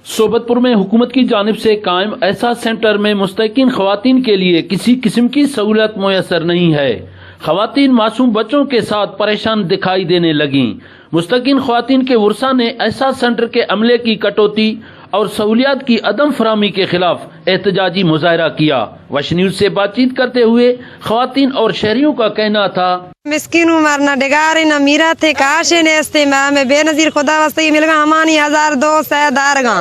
صحبت پور میں حکومت کی جانب سے قائم احساس سینٹر میں مستحقین خواتین کے لیے کسی قسم کی سہولت میسر نہیں ہے۔ خواتین معصوم بچوں کے ساتھ پریشان دکھائی دینے لگیں۔ مستحقین خواتین کے ورثاء نے احساس سینٹر کے عملے کی کٹوتی اور سہولیات کی عدم فراہمی کے خلاف احتجاجی مظاہرہ کیا۔ وش نیوز سے بات چیت کرتے ہوئے خواتین اور شہریوں کا کہنا تھا۔ مسکینوں، مارنا ڈگارے نہ میرات ہے، کاشے نیستے، ما ہمیں بے نظیر خدا واسطے ملگا، ہمانی ہزار دو سئے دارگاں۔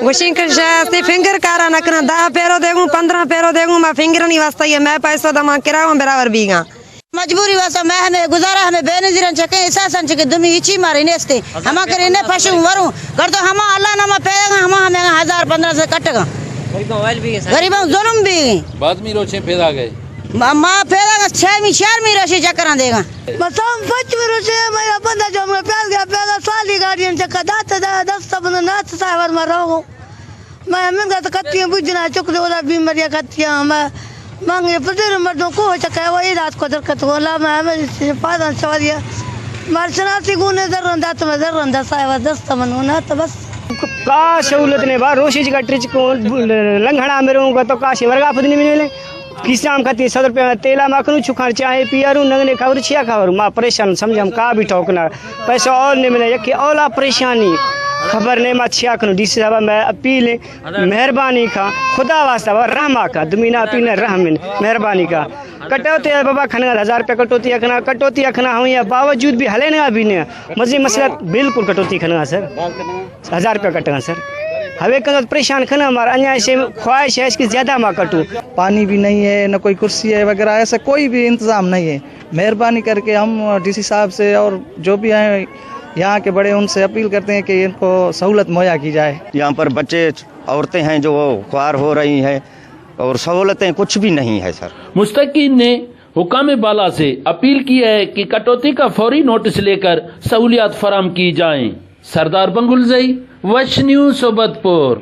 گوشیں کہ شاید فنگر کارا نہ کناں، دہ پیرو دیگوں، پندرہ پیرو دیگوں، ما فنگرانی واسطے یہ میں پیسو دما کراواں برابر بیگاں۔ مجبوری واسطہ میں ہمیں گزارا، ہمیں بے نظیرن چکے، احساسن چکے، دمی ہچی مارے نیستے۔ ہما کرے نے پشو وروں، گڑ تو ہما اللہ ناما پیدا گا، ہما ہمیں ہزار پندرہ سئے کٹگا۔ غریباں ظلم بھی۔ بعد میں روچیں پیدا گئے۔ ما، ما پیدا گا، چھ می، چار می روشے چکراں دیگا۔ بس ہم پچ می روشے، میرا بندہ جو ہمیں پیال گیا، پیالا سوالی گاڑی ہم چکا دات دا، دست بند نات ساور ما رو۔ میں ہمیں گا تو کتی ہیں، بجنا چک دے، اولا بیماریا کتی ہیں، میں مانگے پدر مردوں کو چکا، وہ ایدات کو درکت کو، اللہ میں ہمیں پادان سوالیا۔ مار شناسی گونے زرن دات، میں زرن دس آئے، دست من ہونا تو بس۔ کا سہولت نے با روشی جگہ ٹرچ کو لنگھڑا میروں کا تو کا سے ورگا پدنی ملے۔ کیسے ہم کھتی صد روپے تیلا ما کنو، چکان چاہے پیارو، نگنے کھاور، چیا کھاور، ما پریشان سمجھم کا بھی ٹھوکنا، پیسہ اور نہیں ملے، یکی اولا پریشانی، خبر نہیں ما چیا کنو۔ ڈی سی صاحب میں اپیل ہے، مہربانی کا، خدا واسطہ با رحم کا، دمینا اپیل ہے، رحم ہے، مہربانی کا۔ کٹوتی ہے بابا کھنگا، ہزار روپے کٹوتی ہے کھنا، کٹوتی ہے کھنا ہم یا باوجود بھی ہلے نہ بھی نہیں، مزید مسئلہ بالکل کٹوتی کھنگا سر۔ ہزار روپیہ کٹگا سر۔ ہوے کنگا پریشان کھنا مار، انیا ایسے خواہش ہے اس کی زیادہ ما کٹو۔ پانی بھی نہیں ہے، نہ کوئی کرسی ہے وغیرہ، ایسا کوئی بھی انتظام نہیں ہے۔ مہربانی کر کے ہم ڈی سی صاحب سے اور جو بھی ہیں یہاں کے بڑے، ان سے اپیل کرتے ہیں کہ ان کو سہولت مہیا کی جائے۔ یہاں پر بچے، عورتیں ہیں جو خوار ہو رہی ہیں اور سہولتیں کچھ بھی نہیں ہے سر۔ مستحقین نے حکام بالا سے اپیل کی ہے کہ کٹوتی کا فوری نوٹس لے کر سہولیات فراہم کی جائیں۔ سردار بنگلزئی، وش نیوز، صحبت پور۔